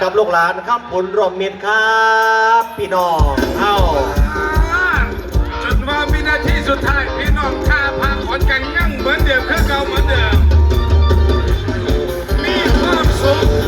ກັບລູກຫຼານຄຳຜົນ ລວມມິດ ຄັບ ພີ່ນ້ອງເຮົາ. ຈົນວ່າວິນາທີສຸດທ້າຍ ພີ່ນ້ອງຂ້າພາກຂອນກັນຍັງເໝືອນເດີມ ຄືເກົ່າເໝືອນເດີມ ມີຄວາມສຸກ